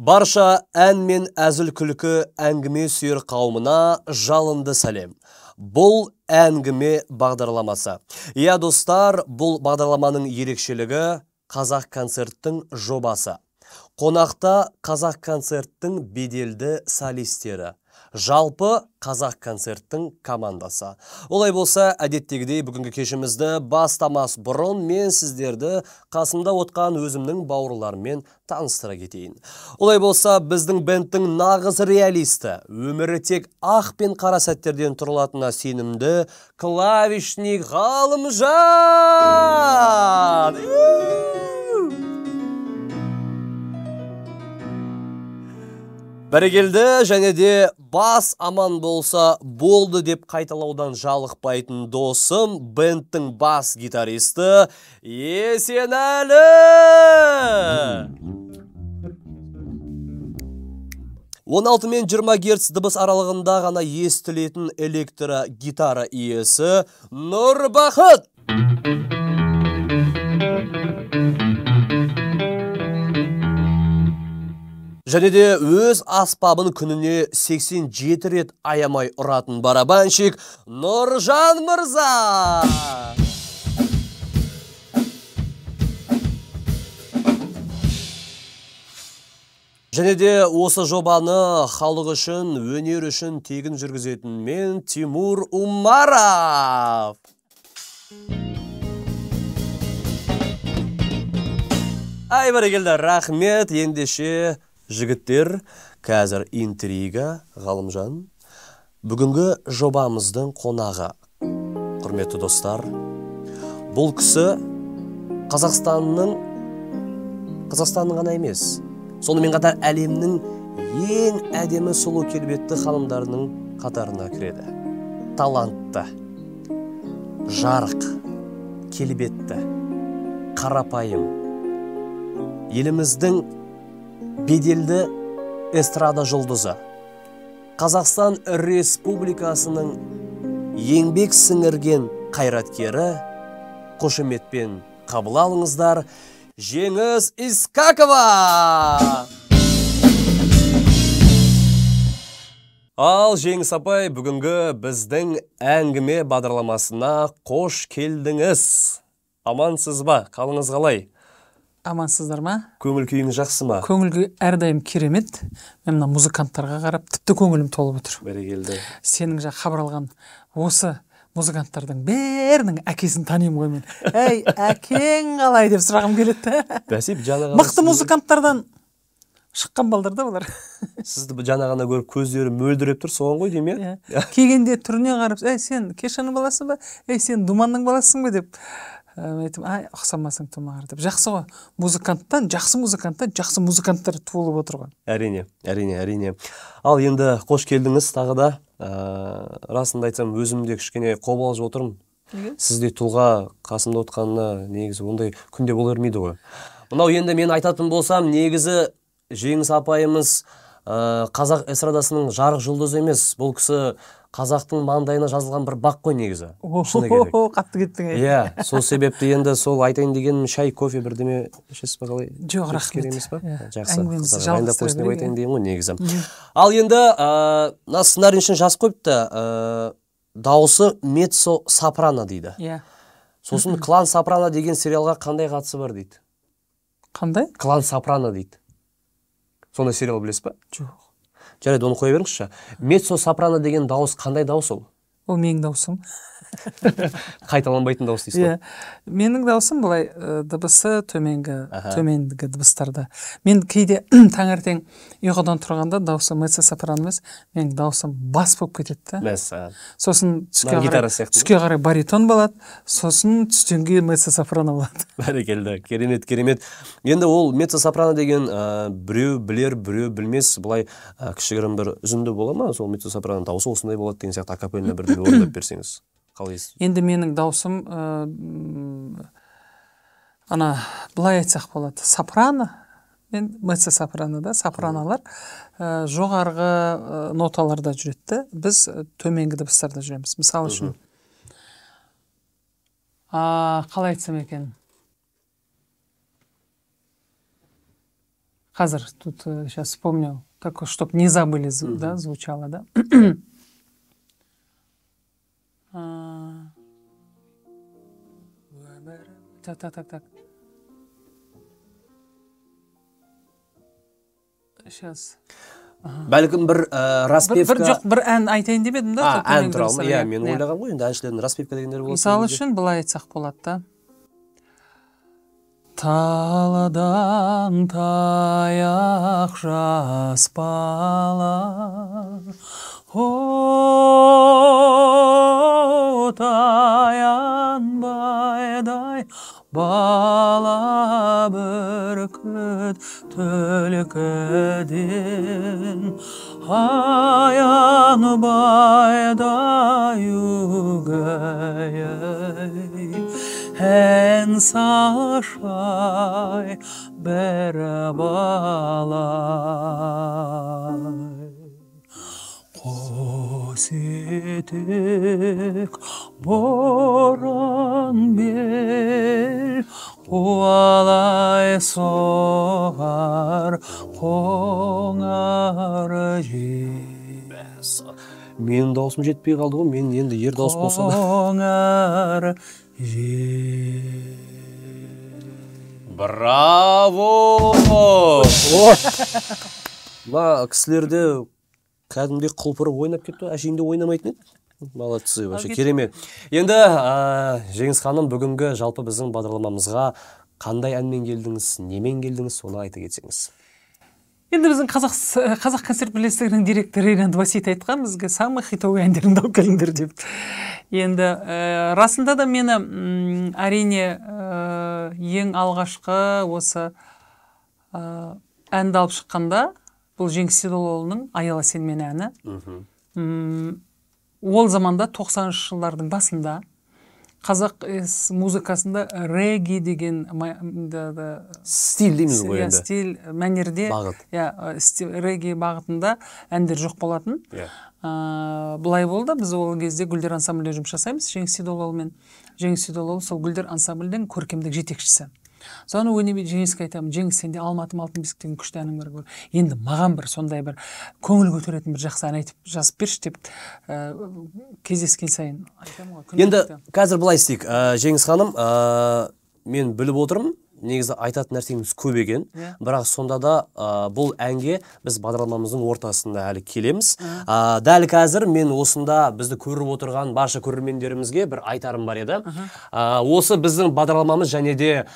Барша ән мен әзіл күлкі әңгіме сүйер қауымына жалынды сәлем. Бұл әңгіме бағдарламасы. Иә, достар, бұл бағдарламаның ерекшелігі Қазақ концерттің жобасы. Қонақта Қазақ концерттің беделді солистері. Жалпы Қазақ концерттің командасы. Олай болса, әдеттегідей бүгінгі кешімізді бастамас бұрын мен сіздерді қасымда отқан өзімнің бауырларыммен таныстыра кетейін. Олай болса, біздің бендтің нағыз реалисті, өмірі тек ақ пен қара сәттерден тұрылатынына сенімді клавишник Ғалымжан! Бәрекелді, және де бас аман болса болды деп қайталаудан жалықпайтын досым, бендтің бас гитаристі Есенәлі! 16 мен 20 герц дыбыс аралығында ғана естілетін электрогитара иесі Нұрбақыт! Және де өз аспабын күніне 87 рет аямай ұратын барабанщик Нұржан мырза! Және де осы жобаны халық үшін, өнер үшін тегін жүргізетін мен Тимур Умаров! Ай, бәрекелді, рахмет, ендеше жігіттер, қазір интрига, Ғалымжан. Бүгінгі жобамыздың қонағы, құрметті достар, бұл кісі Қазақстанның ғана емес, сонымен қатар әлемнің ең әдемі сұлу келбетті ханымдарының қатарына кіреді. Талантты, жарық, келбетті, қарапайым, еліміздің беделді эстрада жұлдызы, Қазақстан Республикасының еңбек сіңірген қайраткері, қошеметпен қабыл алыңыздар, Жеңіс Искакова! Ал, Жеңіс апай, бүгінгі біздің әңгіме бағдарламасына қош келдіңіз. Амансыз ба? Қалыңыз қалай? Амансыздар ма? Көңіл күйіңіз жақсы ма? Көңіл күй әрдайым керемет. Мен мына музыканттарға қарап тіпті көңілім толып отыр. Бәрекелді. Сенің жаңа хабар алған осы музыканттардың бәрінің әкесін танимын ғой мен. Әй, әкең қалай деп сұрағым келеді. Бәсе, жаңа ғана мықты музыканттардан шыққан балдар да олар. Сізді жаңа ғана көріп көздері мөлдіреп тұр, соған ғой деймін, иә? Келгенде түріне қарап, әй, сен Кешаның баласы ба? Әй, сен Думанның баласысың ба деп. Мен айттым, ай, ұқсамасаң тумағыр деп. Жақсы ғой, музыканттан, жақсы музыканттан, жақсы музыканттар туылып отыр ғой. Әрине, әрине, әрине. Ал енді қош келдіңіз тағы да. Расында айтсам, өзім де кішкене қобалжып отырмын. Сіздей тұлға қасымда отқанына негізі ондай күнде бола бермейді ғой. Мынау енді мен айтатын болсам, негізі Жеңіс апайымыз қазақ эстрадасының жарық жұлдызы емес. Бұл кісі қазақтың маңдайына жазылған бір бақ қой негізі. Шыны керек. Қатты кеттің. Иә, сол себепті енді сол айтайын дегенім, шай, кофе бірдеме ішесіз бе қалай? Жоқ, рахмет. Керек емес па? Жақсы. Дайындап қойсын деп айтайын деген ғой негізі. Ал енді мына сценарий үшін жазып қойыпты, дауысы меццо сопрано дейді. Иә. Сосын Клан Сопрано деген сериалға қандай қатысы бар дейді? Қандай? Клан Сопрано дейді. Сондай сериал білесіз ба? Жоқ. Жарайды, оны қоя беріңізші. Меццо сопрано деген дауыс қандай дауыс ол? Ол менің дауысым. Қайталанбайтын дауыс дейсіз ғой? Иә. Менің дауысым былай дыбысы төменгі дыбыстарда. Мен кейде таңертең ұйқыдан тұрғанда дауысым меццо сопрано емес, менің дауысым бас болып кетеді да. Мәссаған. Сосын түске қарай баритон болады, сосын түстен кейін меццо сопрано болады. Бәрекелді, керемет, керемет. Енді ол меццо сопрано деген біреу білер, біреу білмес, былай кішігірім бір үзінді бола ма? Сол меццо сопрано дауысы осындай болады деген сияқты акапельно бірдеңе орындап берсеңіз. Енді менің даусым ана былай айтсақ болады, сопрано, мен меццо сопрано да, сопраналар жоғарғы ноталарда жүреді, біз төменгі дыбыстарда жүреміз. Мысалы үшін, қалай айтсам екен? Қазір тут сейчас вспомню, так, чтоб не забыли, да, звучало, да? Так, так, так, так. Сейчас. Бәлкім бір распевка. Бір жоқ, бір ән айтайын деп едім да. Ән туралы ма? Иә, мен ойлаған ғой, енді әншілердің распевка дегендері болады. Мысалы үшін былай айтсақ болады да. Таладан таяқ жас бала, о, таянбайдай бала бүркіт түлкіден, аянбайдай өгей ән салшай бір бала. Қос етек боран бел, қуалай соғар қоңыр жел. Менің дауысым жетпей қалды ғой, мен енді ер дауыс болса да. Қоңыр жел. Браво! Мына кісілерде кәдімгідей құлпырып ойнап кетті, әшейінде ойнамайтын еді. Молодцы, вообще керемет. Енді Жеңіс ханым, бүгінгі жалпы біздің бағдарламамызға қандай әнмен келдіңіз, немен келдіңіз, соны айта кетсеңіз. Енді біздің Қазақ концерт бірлестігінің директоры Ринат Васит айтқан, бізге самый хитовый әндеріңді алып келіңдер деп. Енді расында да мені әрине ең алғашқы осы әнді алып шыққанда, бұл Жеңіс Сейдоллаұлының «Аяла сен мені» әні. Ол заманда 90-шы жылдардың басында қазақ музыкасында регги деген стиль дейміз ғой енді. Стиль, мәнерде, регги бағытында әндер жоқ болатын. Былай болды, біз ол кезде Гүлдер ансамблінде жұмыс жасаймыз Жеңіс Сейдоллаұлымен. Жеңіс Сейдоллаұлы сол Гүлдер ансамблінің көркемдік жетекшісі. Соны өнеме Жеңіске айтамын, Жеңіс, сенде Алматым алтын бесік деген күшті әнің бар ғой. Енді маған бір сондай бір көңіл көтеретін бір жақсы ән айтып жазып берші деп кездескен сайын айтамын ғой. Енді қазір былай істейік, Жеңіс ханым, мен біліп отырмын, негізі айтатын нәрсеңіз көп екен, бірақ сонда да бұл әнге біз бағдарламамыздың ортасында әлі келеміз. Дәл қазір мен осында бізді көріп отырған барша көрермендерімізге бір айтарым бар еді. Осы біздің бағдарламамыз және де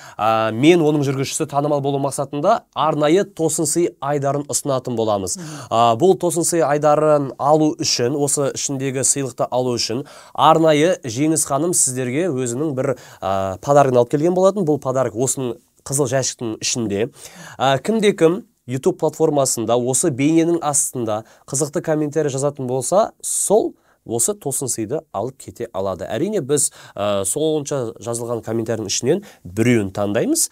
мен оның жүргізушісі танымал болу мақсатында арнайы тосын сый айдарын ұсынатын боламыз. Бұл тосын сый айдарын алу үшін, осы ішіндегі сыйлықты алу үшін арнайы Жеңіс ханым сіздерге өзінің бір подарогын алып келген болатын. Бұл подарок осының қызыл жәшіктің ішінде. Кімде кім YouTube платформасында осы бейненің астында қызықты комментарий жазатын болса, сол осы тосын сыйды алып кете алады. Әрине біз сонша жазылған комментарийдің ішінен біреуін таңдаймыз.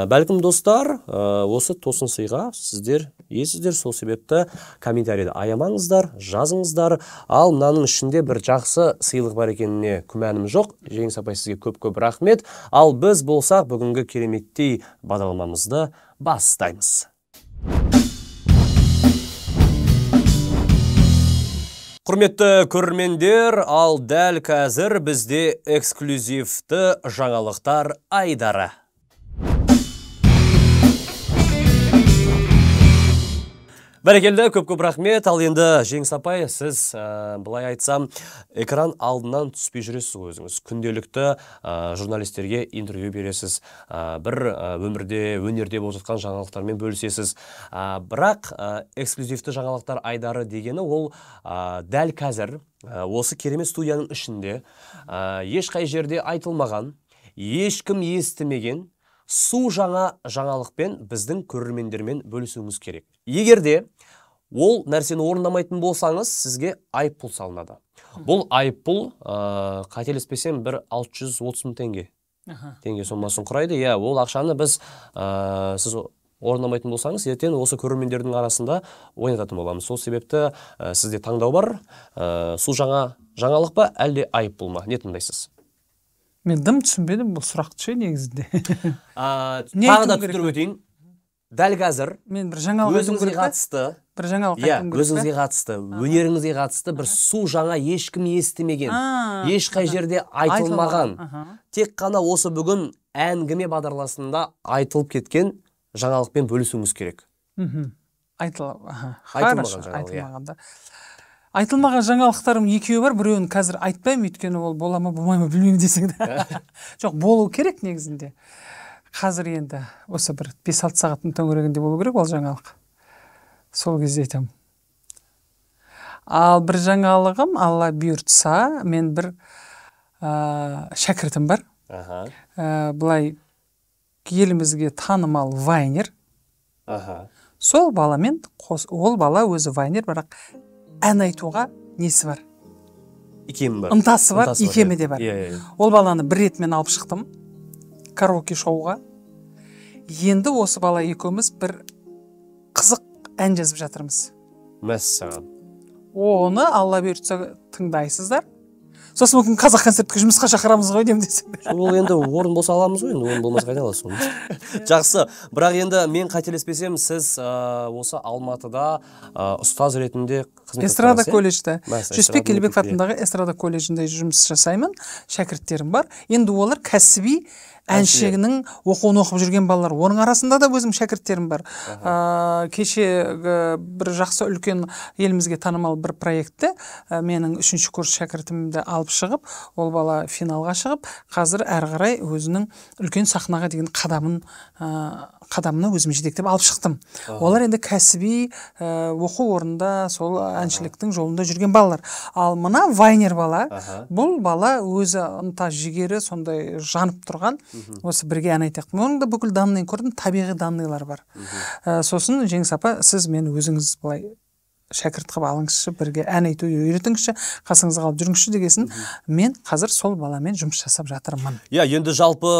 Бәлкім достар, осы тосын сыйға сіздер иесіздер, сол себепті комментарийді аямаңыздар, жазыңыздар. Ал мынаның ішінде бір жақсы сыйлық бар екеніне күмәнім жоқ. Жеңіс апай, сізге көп-көп рахмет. Ал біз болсақ бүгінгі кереметтей бағдарламамызды бастаймыз. Құрметті көрермендер, ал дәл қазір бізде эксклюзивті жаңалықтар айдары. Бәрекелді, көп-көп рахмет. Ал енді Жеңіс апай, сіз былай айтсам, экран алдынан түспей жүресіз ғой өзіңіз. Күнделікті журналистерге интервью бересіз, бір өмірде, өнерде болып жатқан жаңалықтармен бөлісесіз. Бірақ эксклюзивті жаңалықтар айдары дегені ол дәл қазір осы керемет студияның ішінде ешқай жерде айтылмаған, ешкім естімеген су жаңа жаңалықпен біздің көрермендермен бөлісуіңіз керек. Егер де ол нәрсені орындамайтын болсаңыз, сізге айыппұл салынады. Бұл айыппұл, қателеспесем, бір 630 мың теңге. Теңге сомасын құрайды. Иә, ол ақшаны біз сіз орындамайтын болсаңыз, ертең осы көрермендердің арасында ойнататын боламыз. Сол себепті сізде таңдау бар. Су жаңа жаңалық па, әлде айыппұл ма? Не таңдайсыз? Мен дым түсінбедім бұл сұрақты ше негізінде. Тағы да түсіндіріп өтейін. Дәл қазір мен бір жаңалық өзіңізге қатысты, бір жаңалық айтуым керек. Өзіңізге қатысты, өнеріңізге қатысты бір су жаңа ешкім естімеген, ешқай жерде айтылмаған. Тек қана осы бүгін әңгіме бағдарламасында айтылып кеткен жаңалықпен бөлісуіңіз керек. Айтылмаған. Айтылмаған жаңалықтарым екеуі бар, біреуін қазір айтпаймын, өйткені ол бола ма, болмай ма білмеймін десең де. Жоқ, болу керек негізінде. Қазір енді осы бір 5-6 сағаттың төңірегінде болу керек ол жаңалық. Сол кезде айтамын. Ал бір жаңалығым, Алла бұйыртса, мен бір шәкіртім бар. Былай елімізге танымал вайнер. Сол баламен, ол бала өзі вайнер, бірақ ән айтуға несі бар? Икемі бар. Ынтасы бар, икемі де бар. Ол баланы бір рет мен алып шықтым караоке шоуға. Енді осы бала екеуміз бір қызық ән жазып жатырмыз. Мәссаған. Оны Алла бұйыртса тыңдайсыздар. Сосын мүмкін қазақ концертке жұмысқа шақырамыз ғой деймін десең. Ол енді орын болса аламыз ғой, енді орын болмаса қайда аласыз оны? Жақсы, бірақ енді мен қателеспесем, сіз осы Алматыда ұстаз ретінде қызмет Эстрада колледжде. Жүсіпбек Елебеков атындағы эстрада колледжінде жұмыс жасаймын. Шәкірттерім бар. Енді олар кәсіби әншінің оқуын оқып жүрген балалар. Оның арасында да өзім шәкірттерім бар. Кеше бір жақсы үлкен елімізге танымал бір проектте менің 3-ші курс шәкіртімді алып шығып, ол бала финалға шығып, қазір әрі қарай өзінің үлкен сахнаға деген қадамына өзім жетектеп алып шықтым. Олар енді кәсіби оқу орнында сол әншіліктің жолында жүрген балалар. Ал мына вайнер бала, бұл бала өзі ынта жігері сондай жанып тұрған, осы бірге ән айтайық. Оның да бүкіл данныйын көрдім, табиғи данныйлар бар. Сосын Жеңіс апа, сіз мені өзіңіз былай шәкірт қылып алыңызшы, бірге ән айту үйретіңізші, қасыңызға алып жүріңізші дегесін, мен қазір сол баламен жұмыс жасап жатырмын. Иә, енді жалпы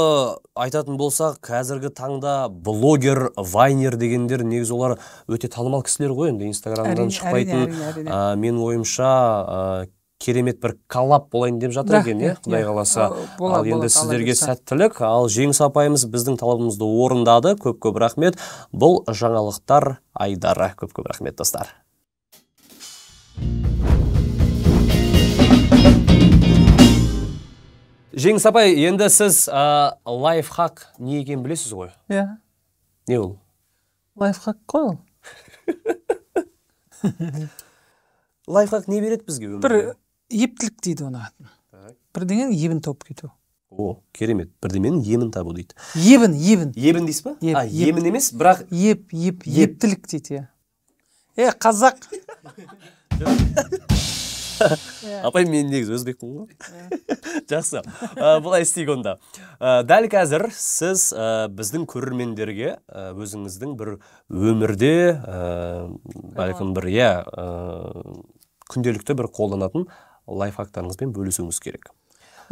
айтатын болсақ, қазіргі таңда блогер, вайнер дегендер негізі олар өте танымал кісілер ғой, енді Инстаграмдан шықпайтын. Менің ойымша керемет бір коллаб болайын деп жатыр екен, Құдай қаласа. Ал енді сіздерге сәттілік. Ал Жеңіс апайымыз біздің талабымызды орындады. Көп-көп рахмет. Бұл жаңалықтар айдары. Көп-көп рахмет, достар. Жеңіс апай, енді сіз лайфхак не екенін білесіз ғой? Иә. Не ол? Лайфхак қой ол. Лайфхак не береді бізге өмірде? Бір ептілік дейді оны. Бірдеңенің ебін тауып кету. О, керемет. Бірдеменің емін табу дейді. Ебін, ебін. Ебін дейсіз ба? А, емін емес, бірақ еп, еп, ептілік дейді. Қазақ. Апай, мен негізі өзбекпін ғой. Жақсы. Былай істейік онда. Дәл қазір сіз біздің көрермендерге өзіңіздің бір өмірде, бәлкім бір, күнделікті бір қолданатын лайфхактарыңызбен бөлісуіңіз керек.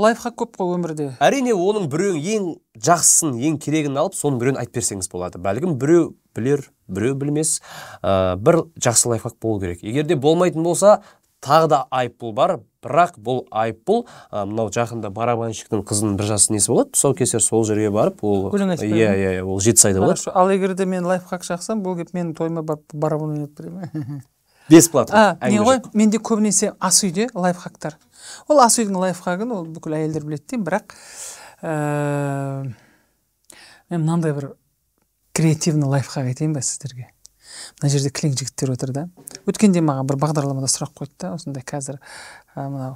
Лайфхак көп қой өмірде. Әрине, оның біреуін ең жақсысын, ең керегін алып, соның біреуін айтып берсеңіз болады. Бәлкім біреу білер, біреу білмес. Бір жақсы лайфхак болу керек. Егер де болмайтын болса, тағы да айыппұл бар, бірақ бұл айыппұл, мынау жақында барабанщиктің қызының бір жасы несі болады, тұсаукесер сол жерге барып, ол өлең айтып иә, иә, ол Жетісайда болады. Ал егер де мен лайфхак жақсам, бұл кеп менің тойыма барып барабан ойнатып бере ме? Бесплатно. Не ғой, менде көбінесе ас үйде лайфхактар. Ол ас үйдің лайфхагын ол бүкіл әйелдер біледі деймін, бірақ мен мынандай бір креативный лайфхак айтайын ба сіздерге? Мына жерде кілең жігіттер отыр да. Өткенде маған бір бағдарламада сұрақ қойды да, осындай қазір мынау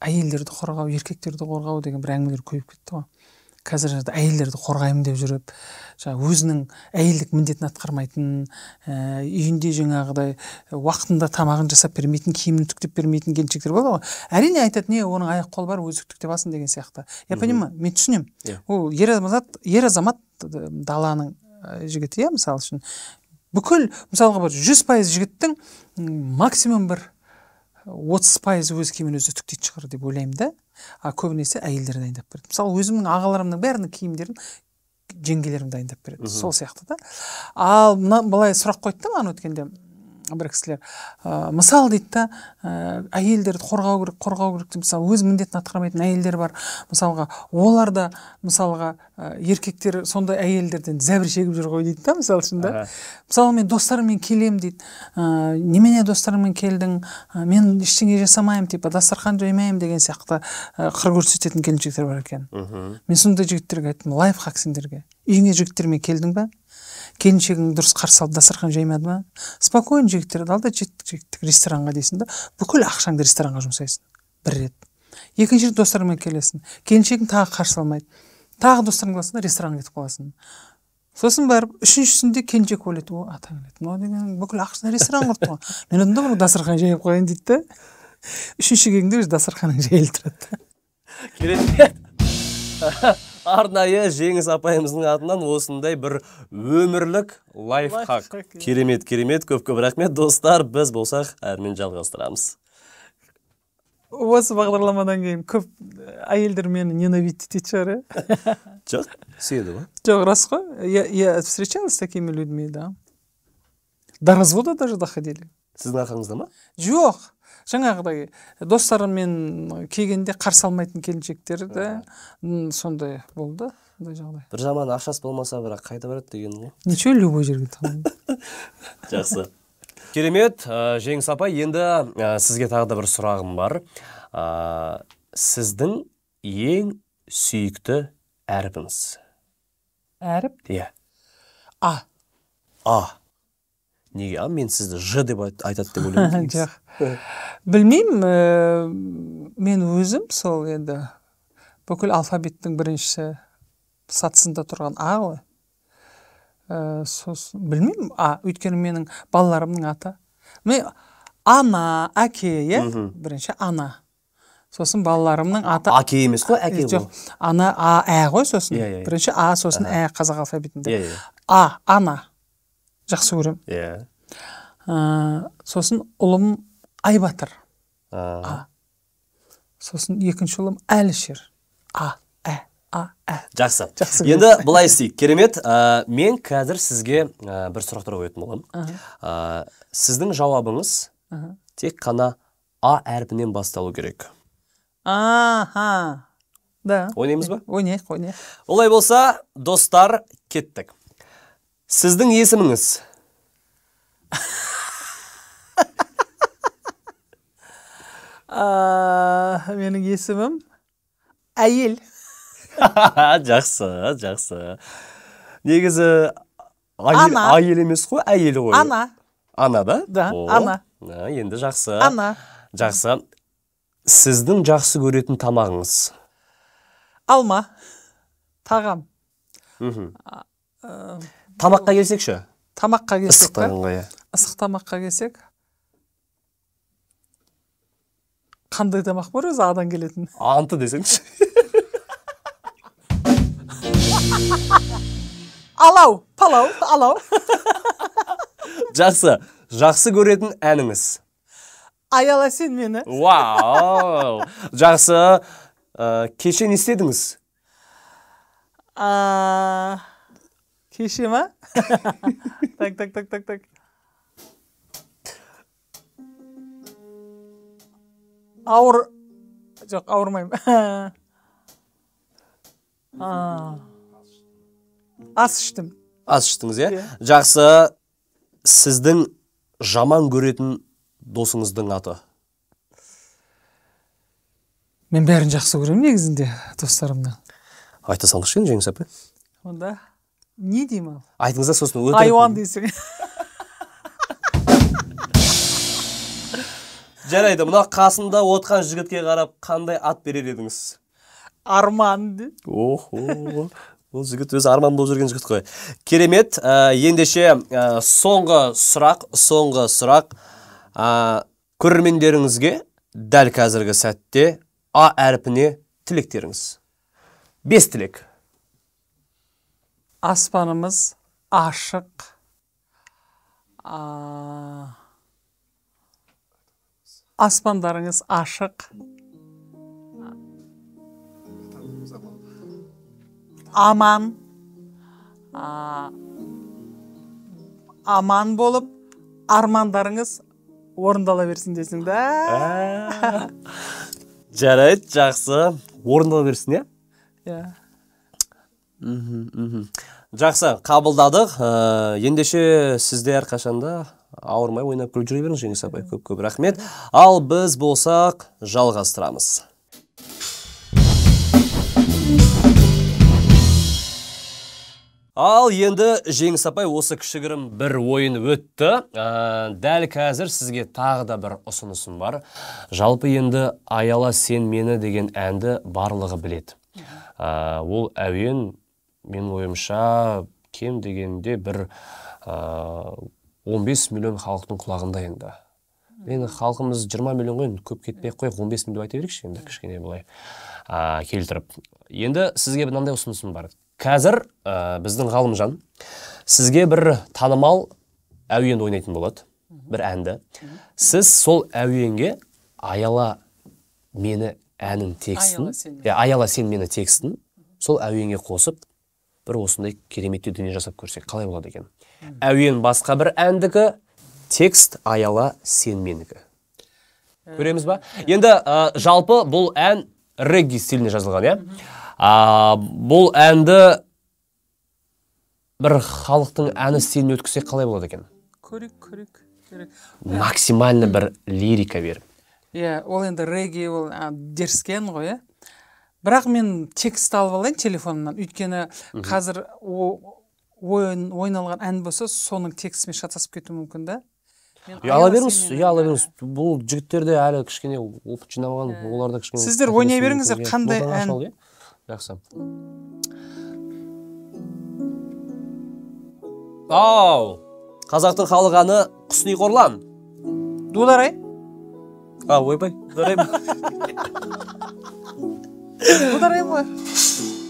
әйелдерді қорғау, еркектерді қорғау деген бір әңгімелер көбейіп кетті ғой. Қазір әйелдерді қорғаймын деп жүріп, өзінің әйелдік міндетін атқармайтын, үйінде жаңағыдай уақытында тамағын жасап бермейтін, киімін үтіктеп бермейтін келіншектер болады ғой. Әрине айтады, не, оның аяқ қолы бар, өзі үтіктеп алсын деген сияқты. Я понимаю, мен түсінемін. Ол ер азамат даланың жігіті, иә, мысалы үшін. Бүкіл, мысалға бір 100% жігіттің максимум бір 30% өз киімін өзі үтіктейтін шығар деп ойлаймын да. А көбінесе әйелдер дайындап береді. Мысалы, өзімнің ағаларымның бәрінің киімдерін жеңгелерім дайындап береді. Сол сияқты да. Ал мына былай сұрақ қойды да маған өткенде, бір кісілер. Мысал дейді да, әйелдерді қорғау керек, қорғау керек деп, мысалы, өз міндетін атқармайтын әйелдер бар. Мысалға, олар да, мысалға, еркектер сондай әйелдерден зәбір шегіп жүр ғой дейді да, мысалы үшін да. Мысалы, мен достарыммен келем дейді. Немене достарыңмен келдің? Мен ештеңе жасамаймын, типа дастархан жаймаймын деген сияқты қыр көрсететін келіншектер бар екен. Мен сондай жігіттерге айттым, лайфхак сендерге. Үйіңе жігіттермен келдің ба? Келіншегің дұрыс қарсы алып дастархан жаймады ма? Спокойно жігіттерді ал да жеттік ресторанға дейсің да, бүкіл ақшаңды ресторанға жұмсайсың бір рет. Екінші рет достарыңмен келесің, келіншегің тағы қарсы алмайды. Тағы достарыңмен келесің да ресторанға кетіп қаласың. Сосын барып үшіншісінде келіншек ойлайды, о, атаң келеді, мынау деген бүкіл ақшаны ресторанға құртты ғой. Мен одан да бұрын дастархан жайып қояйын дейді да. Үшінші келгенде уже дастарханың жайылып тұрады. Керемет. Арнайы Жеңіс апайымыздың атынан осындай бір өмірлік лайфхак. Керемет, керемет, көп-көп рахмет, достар. Біз болсақ әрмен жалғастырамыз. Осы бағдарламадан кейін көп әйелдер мені ненавидеть ететін шығар, ә? Жоқ, сүйеді ғой. Жоқ, рас қой. Я встречалась с такими людьми, да. До развода даже доходили. Сіздің арқаңызда ма? Жоқ. Жаңағыдай достарыммен келгенде қарсы алмайтын келіншектер де сондай болды, сондай жағдай. Бір жаман ақшасы болмаса, бірақ қайта барады деген ғой. Ничего, любой жерге табамын. Жақсы. Керемет, Жеңіс апай, енді сізге тағы да бір сұрағым бар. Сіздің ең сүйікті әрпіңіз? Әріп? Иә. А. А. Неге? А, мен сізді Ж деп айтады деп ойлаймын. Жоқ. Білмеймін, мен өзім сол енді бүкіл алфавиттің бірінші сатысында тұрған А ғой. Сосын білмеймін, А, өйткені менің балаларымның аты. Мен ана, әке, иә? Бірінші ана. Сосын балаларымның аты Әке емес қой, әке ғой. Жоқ, ана, А, Ә ғой сосын. Бірінші А, сосын Ә қазақ алфавитінде. А, ана. Жақсы көрем. Сосын ұлым Айбатыр. А. Сосын екінші ұлым Әлішер. А, Ә, А, Ә. Жақсы. Енді былай істейік. Керемет. Мен қазір сізге бір сұрақтар қоятын боламын. Сіздің жауабыңыз тек қана А әрпінен басталу керек. Аха. Да. Ойнаймыз ба? Ойнайық, ойнайық. Олай болса, достар, кеттік. Сіздің есіміңіз? Менің есімім Әйел. Жақсы, жақсы. Негізі әйел емес қой, әйел ғой. Ана. Ана да? Да, ана. Енді жақсы. Ана. Жақсы. Сіздің жақсы көретін тамағыңыз? Алма. Тағам. Тамаққа келсекші? Тамаққа келсек Ысық тағамға, иә. Ысық тамаққа келсек. Қандай тамақ бар өзі адан келетін? Анты десеңші. Алау, палау, алау. Жақсы. Жақсы көретін әніңіз? Аяла сен мені. Вау! Жақсы. Кеше не істедіңіз? Кеше ма? Так, так, так, так, так. Ауыр... Жоқ, ауырмаймын. Ас іштім. Ас іштіңіз, иә? Жақсы. Сіздің жаман көретін досыңыздың аты? Мен бәрін жақсы көремін негізінде достарымның. Айта салыңызшы енді, Жеңіс апай. Онда не деймін ал? Айтыңыз да, сосын өтірік. Айуан дейсің. Жарайды, мына қасында отқан жігітке қарап қандай ат берер едіңіз? Арман де. Охо, бұл жігіт өзі арман болып жүрген жігіт қой. Керемет. Ендеше соңғы сұрақ, соңғы сұрақ. Көрермендеріңізге дәл қазіргі сәтте А әрпіне тілектеріңіз. 5 тілек. Аспанымыз ашық. Аспандарыңыз ашық. Аман. Аман болып, Армандарыңыз орындала берсін десің да. Жарайды, жақсы. Орындала берсін, иә? Иә. Жақсы, қабылдадық. Ендеше сізде әрқашанда ауырмай ойнап күліп жүре беріңіз, Жеңіс апай. Көп-көп рахмет. Ал біз болсақ жалғастырамыз. Ал енді Жеңіс апай, осы кішігірім бір ойын өтті. Дәл қазір сізге тағы да бір ұсынысым бар. Жалпы енді «Аяла сен мені» деген әнді барлығы біледі. Ол әуен, менің ойымша, кем дегенде бір 15 миллион халықтың құлағында енді. Енді халқымыз 20 миллион ғой, көп кетпей қойық, 15 миллион айта берейікші енді кішкене былай келтіріп. Енді сізге мынандай ұсынысым бар. Қазір біздің Ғалымжан сізге бір танымал әуенді ойнайтын болады, бір әнді. Сіз сол әуенге «Аяла мені» әнін текстін, «Аяла сен мені» текстін сол әуенге қосып, бір осындай кереметтей дүние жасап көрсек, қалай болады екен? Әуен басқа бір әндікі, текст «Аяла сен менікі». Көреміз ба? Енді жалпы бұл ән регги стилінде жазылған, иә? Бұл әнді бір халықтың әні стиліне өткізсек қалай болады екен? Көрік, көрік, көрік. Максимально бір лирика беріп. Иә, ол енді регги, ол дерскен ғой, иә? Бірақ мен текст алып алайын телефонымнан, өйткені қазір ойналған ән болса, соның текстімен шатасып кетуі мүмкін да. Ала беріңіз, ала беріңіз. Бұл жігіттер де әлі кішкене опыт жинамаған, олар да кішкене. Сіздер ойнай беріңіздер, қандай ән? Жақсы. Ау, қазақтың халық әні Құсни Қорлан. Дударай. Ойбай, дударай. Дударай ғой.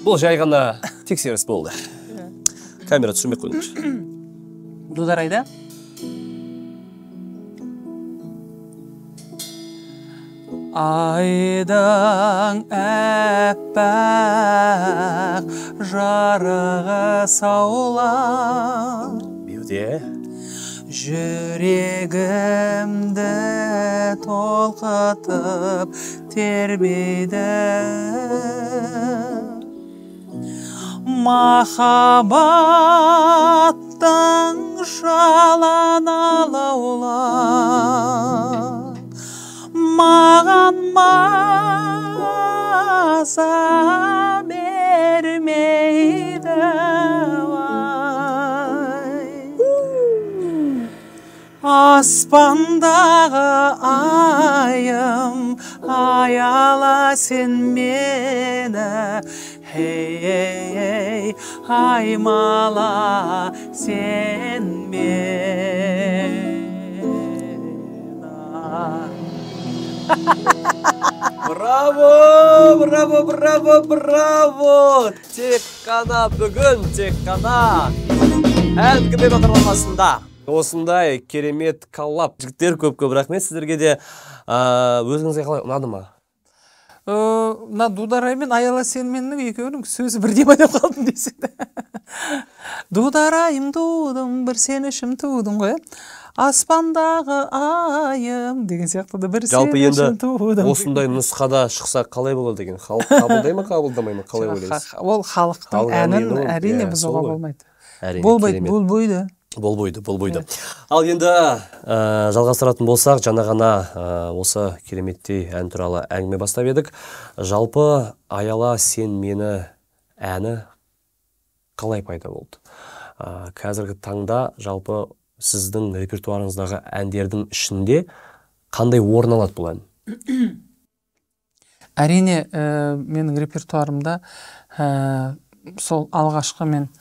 Бұл жай ғана тексеріс болды. Камера түсірмей қойыңызшы. Дударайда. Айдың әппақ жарығы саулап, беуде жүрегімді толқытып тербейді. Махаббаттың жаланы лаулап, маған маза бермейді. Аспандағы айым, аяла сен мені, хей, ей, аймала сен мені. Браво, браво, браво, браво! Тек қана бүгін, тек қана әңгіме бағдарламасында осындай керемет коллаб. Жігіттер, көп-көп рахмет сіздерге де. Өзіңізге қалай, ұнады ма? Мына Дударай мен Аяла сен менің екеуінің сөзі бірдей байлап қалдым десең. Дударайым тудым, бір сен үшін тудым ғой. Аспандағы айым деген сияқты да бір сен үшін тудым. Осындай нұсқада шықса қалай болады екен? Халық қабылдай ма, қабылдамай ма, қалай ойлайсыз? Ол халықтың әнін әрине бұзуға болмайды. Болмайды, болбойды. Болбойды, болбойды. Ал енді жалғастыратын болсақ, жаңа ғана осы кереметтей ән туралы әңгіме бастап едік. Жалпы «Аяла сен мені» әні қалай пайда болды? Қазіргі таңда жалпы сіздің репертуарыңыздағы әндердің ішінде қандай орын алады бұл ән? Әрине, менің репертуарымда сол алғашқы мен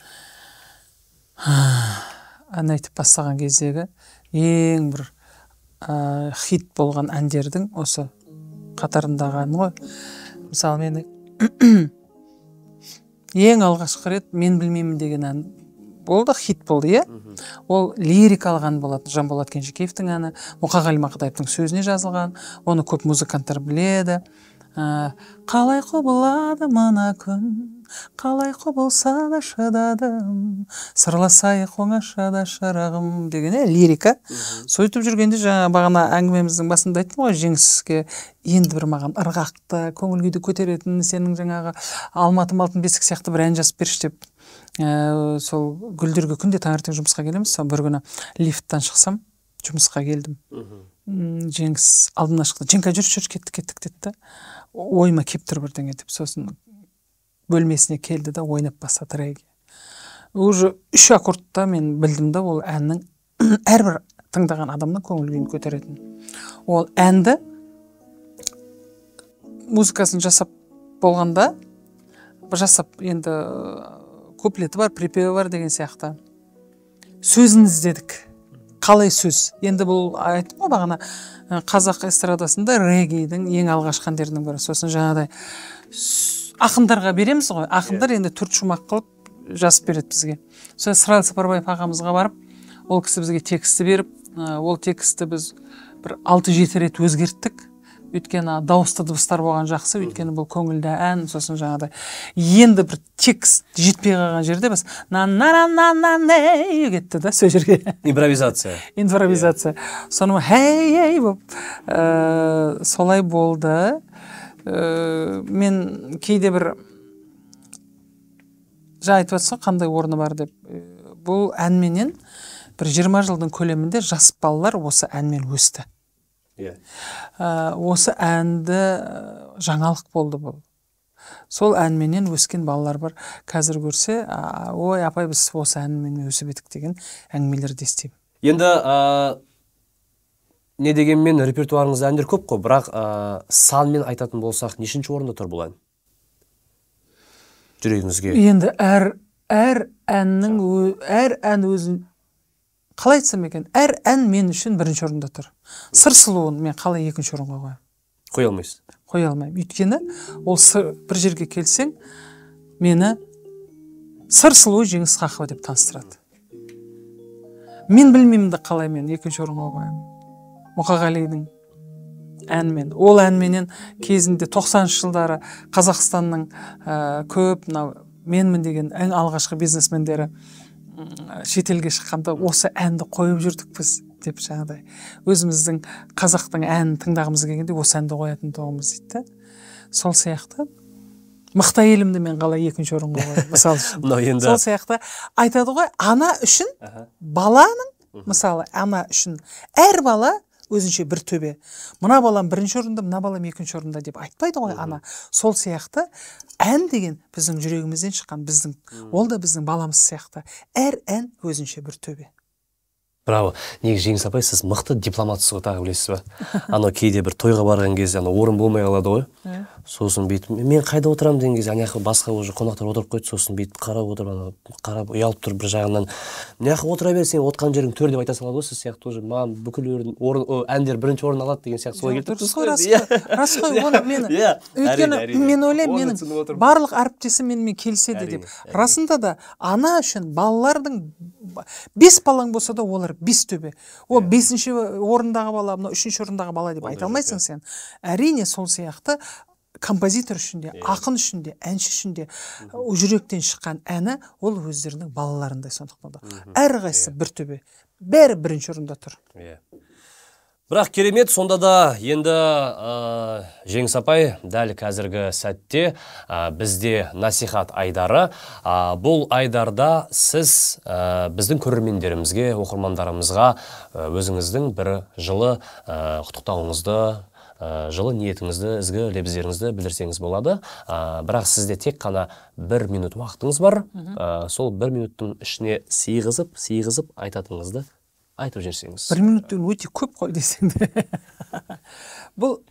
ән айтып бастаған кездегі ең бір хит болған әндердің осы қатарындағы ән ғой. Мысалы, мені ең алғашқы рет «Мен білмеймін» деген ән болды, хит болды, иә? Ол лирикалық ән болатын, Жанболат Кенжекеевтің әні, Мұқағали Мақатаевтың сөзіне жазылған, оны көп музыканттар біледі. Қалай құбылады мына күн, Қалай құбылса да шыдадым, сырласайық оңашада, шырағым деген лирика. Сөйтіп жүргенде, жаңа бағана әңгімеміздің басында айттым ғой, Жеңіске енді бір маған ырғақты, көңіл күйді көтеретін, сенің жаңағы «Алматым алтын бесік» сияқты бір ән жазып берші деп. Сол Гүлдерге күнде таңертең жұмысқа келеміз. Сол бір күні лифттан шықсам, жұмысқа келдім, Жеңіс алдымнан шықты. «Женька, жүрші, жүрші, кеттік, кеттік», — деді да, ойыма келіп тұр бірдеңе деп. Сосын бөлмесіне келді да, ойнап бастады регги. Уже үш аккордта мен білдім да, ол әннің әрбір тыңдаған адамның көңіл күйін көтеретін. Ол әнді музыкасын жасап болғанда, жасап енді, куплеті бар, припеві бар деген сияқты, сөзін іздедік. Қалай сөз? Енді бұл, айттым ғой бағана, қазақ эстрадасында реггидің ең алғашқы әндерінің бірі. Сосын жаңағыдай ақындарға береміз ғой, ақындар енді төрт шумақ қылып жазып береді бізге. Сосын Сырал Сапарбаев ағамызға барып, ол кісі бізге текстті беріп, ол текстті біз бір 6-7 рет өзгерттік, өйткені дауысты дыбыстар болған жақсы, өйткені бұл көңілді ән. Сосын жаңағыдай енді бір текст жетпей қалған жерде біз на на на на на кетті да сол жерге. Импровизация. Импровизация. Сонымен хей ей болып, солай болды. Мен кейде бір жаңа айтып жатсың ғой, қандай орны бар деп. Бұл әнменен бір 20 жылдың көлемінде жас балалар осы әнмен өсті. Осы әнді, жаңалық болды бұл. Сол әнменен өскен балалар бар. Қазір көрсе, «Ой, апай, біз осы әнмен өсіп едік» деген әңгімелерді естимін. Енді не дегенмен репертуарыңызда әндер көп қой, бірақ санмен айтатын болсақ, нешінші орында тұр бұл ән жүрегіңізге? Енді әр әннің, әр ән өзін, қалай айтсам екен, әр ән мен үшін бірінші орында тұр. «Сыр сұлуын» мен қалай екінші орынға қоямын? Қоя алмайсыз. Қоя алмаймын, өйткені ол сыр, бір жерге келсең, мені «Сыр сұлуы Жеңіс Хақова» деп таныстырады. Мен білмеймін да, қалай мен екінші орынға қоямын Мұқағалидың әнімен? Ол әнменен кезінде 90 жылдары Қазақстанның көп мынау менмін деген ең алғашқы бизнесмендері шетелге шыққанда осы әнді қойып жүрдік біз деп, жаңағыдай өзіміздің қазақтың әнін тыңдағымыз келгенде осы әнді қоятын тұғынбыз дейді да. Сол сияқты «Мықты әйелімді» мен қалай екінші орынға қоямын, мысалы үшін? Мынау енді Сол сияқты айтады ғой, ана үшін баланың, мысалы, ана үшін әр бала өзінше бір төбе. Мына балам бірінші орында, мына балам екінші орында деп айтпайды ғой ана. Сол сияқты ән деген біздің жүрегімізден шыққан, біздің, ол да біздің баламыз сияқты. Әр ән өзінше бір төбе. Браво! Негізі, Жеңіс апай, сіз мықты дипломатсыз ғой. Тағы білесіз ба, анау кейде бір тойға барған кезде анау орын болмай қалады ғой. Сосын бүйтіп мен қайда отырамын деген кезде, ана жаққа басқа уже қонақтар отырып қойды. Сосын бүйтіп қарап отырып, анау қарап ұялып тұрып, бір жағынан мына жаққа отыра бер, сен отқан жерің төр деп айта салады ғой. Сіз сияқты уже маған бүкіл орын, әндер бірінші орын алады деген сияқты, солай келіп Дұрыс қой, рас қой, рас қой. Оны мен, өйткені мен ойлаймын, менің барлық әріптесім менімен келіседі деп. Расында да, ана үшін балалардың, бес балаң болса да, олар бес төбе. Ол бесінші орындағы бала, мынау үшінші орындағы бала деп айта алмайсың сен, әрине. Сол сияқты композитор үшін де, ақын үшін де, әнші үшін де жүректен шыққан әні ол өздерінің балаларындай. Сондықтан да әрқайсысы бір төбе, бәрі бірінші орында тұр. Иә, бірақ керемет. Сонда да енді, Жеңіс апай, дәл қазіргі сәтте бізде насихат айдары. Бұл айдарда сіз біздің көрермендерімізге, оқырмандарымызға өзіңіздің бір жылы құттықтауыңызды, жылы ниетіңізді, ізгі лебіздеріңізді білдірсеңіз болады. Бірақ сізде тек қана бір минут уақытыңыз бар. Сол бір минуттың ішіне сыйғызып сыйғызып айтатыныңызды айтып жіберсеңіз. Бір минут деген өте көп қой десең де. Бұл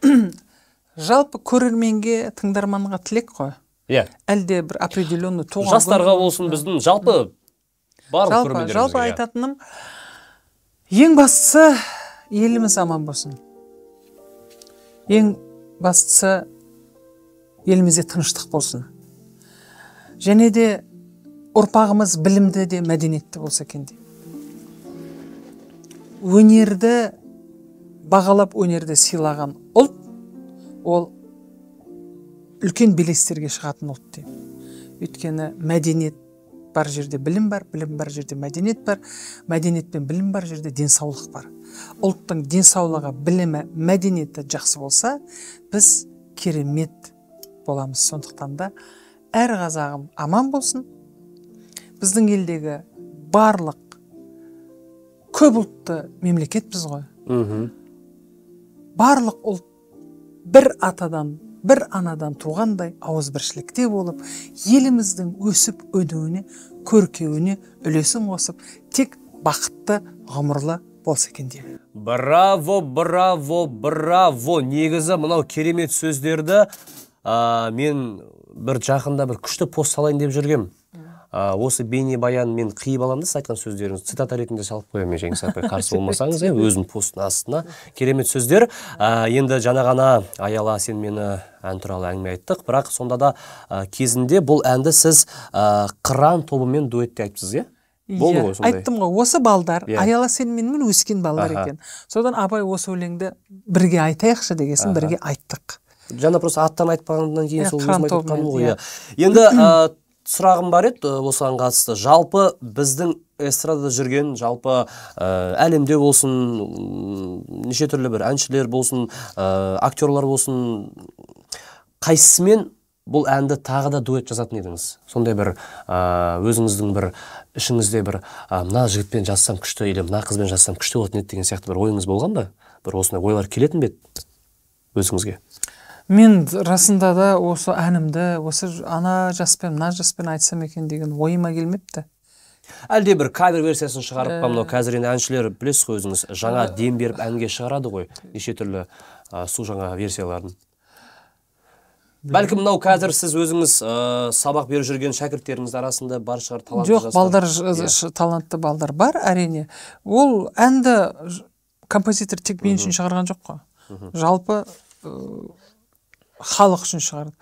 жалпы көрерменге, тыңдарманға тілек қой? Иә. Әлде бір определенный туған Жастарға болсын, біздің жалпы барлық жалпы көрермендерімізге. Жалпы айтатыным, ең бастысы, еліміз аман болсын. Ең бастысы, елімізде тыныштық болсын. Және де ұрпағымыз білімді де мәдениетті болса екен деймін. Өнерді бағалап, өнерді сыйлаған ұлт ол үлкен белестерге шығатын ұлт деймін. Өйткені мәдениет бар жерде білім бар, білім бар жерде мәдениет бар, мәдениет пен білім бар жерде денсаулық бар. Ұлттың денсаулығы, білімі, мәдениеті жақсы болса, біз керемет боламыз. Сондықтан да әр қазағым аман болсын. Біздің елдегі барлық көп ұлтты мемлекетпіз ғой. Барлық ұлт бір атадан, бір анадан туғандай ауызбіршілікте болып, еліміздің өсіп өнуіне, көркеуіне үлесін қосып, тек бақытты ғұмырлы болса екен деймін. Браво, браво, браво! Негізі мынау керемет сөздерді мен бір жақында бір күшті пост салайын деп жүргем. Осы бейнебаян мен қиып аламын да, сіз айтқан сөздеріңізді цитата ретінде салып қоямын мен, Жеңіс апай, қарсы болмасаңыз, өзім посттың астына. Керемет сөздер. Енді жаңа ғана Аяла сен мені ән туралы әңгіме айттық, бірақ сонда да кезінде бұл әнді сіз Қыран тобымен дуэтте айтыпсыз, иә? Болды ғой сондай. Айттым ғой, осы балдар, Аяла сен менімен өскен балдар екен. Содан Абай осы өлеңді бірге айтайықшы дегесін бірге айттық. Жаңа просто аттан айтпағаннан кейін сол өзім айтып отқаным ғой. Енді сұрағым бар еді осыған қатысты. Жалпы біздің эстрадада жүрген, жалпы әлемде болсын, неше түрлі бір әншілер болсын, актерлар болсын, қайсысымен бұл әнді тағы да дуэт жазатын едіңіз? Сондай бір өзіңіздің бір ішіңізде бір мына жігітпен жазсам күшті, или мына қызбен жазсам күшті болатын еді деген сияқты бір ойыңыз болған ба? Бір осындай ойлар келетін бе еді өзіңізге? Мен расында да осы әнімді, осы ана жаспен, мына жаспен айтсам екен деген ойыма келмепті. Әлде бір кавер версиясын шығарып па, мынау қазір енді әншілер білесіз ғой өзіңіз, жаңа дем беріп әнге шығарады ғой, неше түрлі су жаңа версияларын. Бәлкім мынау қазір сіз өзіңіз сабақ беріп жүрген шәкірттеріңіз арасында бар шығар талантты жастар. Жоқ, балдар, талантты балдар бар, әрине. Ол әнді композитор тек мен үшін шығарған жоқ қой. Жалпы халық үшін шығарды.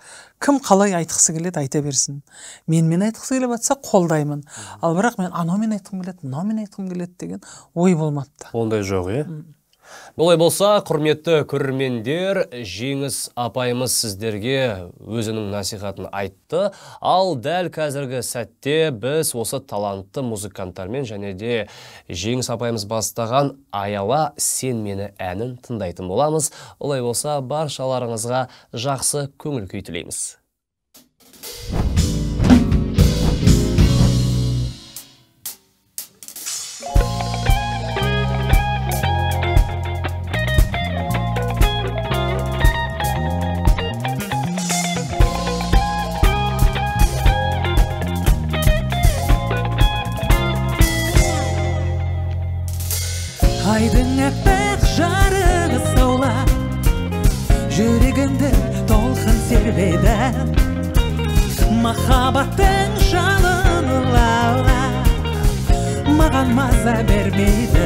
Кім қалай айтқысы келеді, айта берсін. Менімен айтқысы келіп жатса, қолдаймын. Ал бірақ мен анаумен айтқым келеді, мынаумен айтқым келеді деген ой болмапты. Ондай жоқ, е? Олай болса, құрметті көрермендер, Жеңіс апайымыз сіздерге өзінің насихатын айтты. Ал дәл қазіргі сәтте біз осы талантты музыканттармен және де Жеңіс апайымыз бастаған Аяла сен мені әнін тыңдайтын боламыз. Олай болса, баршаларыңызға жақсы көңіл күй тілейміз. Айдың әппақ жарығы саулап, жүрегімді толқын тербеді. Махаббаттың жалыны лаулап, маған маза бермейді.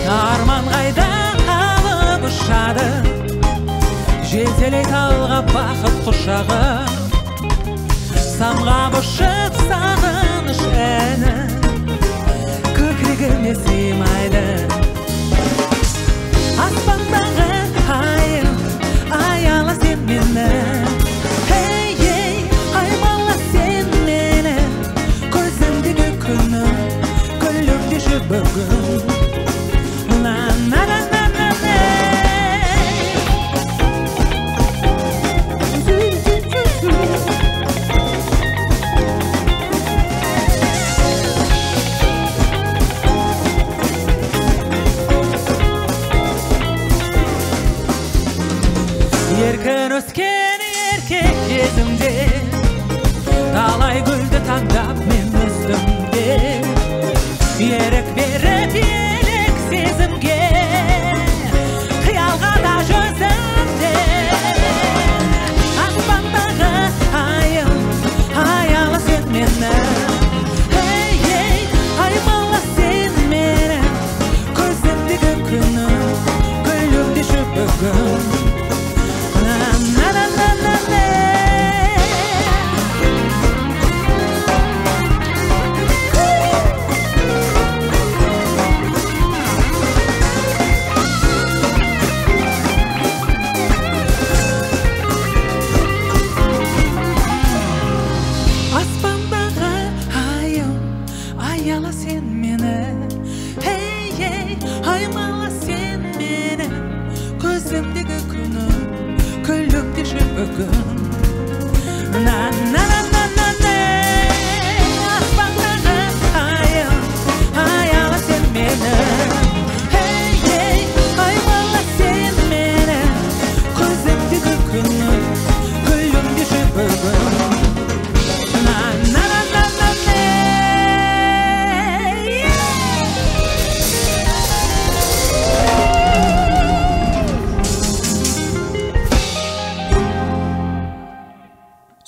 Арман қайда алып ұшады, жетелей талға бақыт құшағы. Самғап ұшып сағыныш әні көкірегіме сыймайды. Аспандағы айым, аяла сен мені. Ей, ей, аймала сен мені. Көзімдегі күнім, күлімдеші бүгін.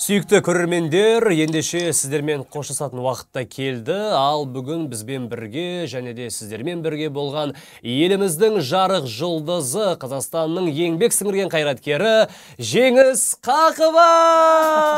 Сүйікті көрермендер, ендеше сіздермен қоштасатын уақыт та келді. Ал бүгін бізбен бірге және де сіздермен бірге болған еліміздің жарық жұлдызы, Қазақстанның еңбек сіңірген қайраткері Жеңіс Қақыбай!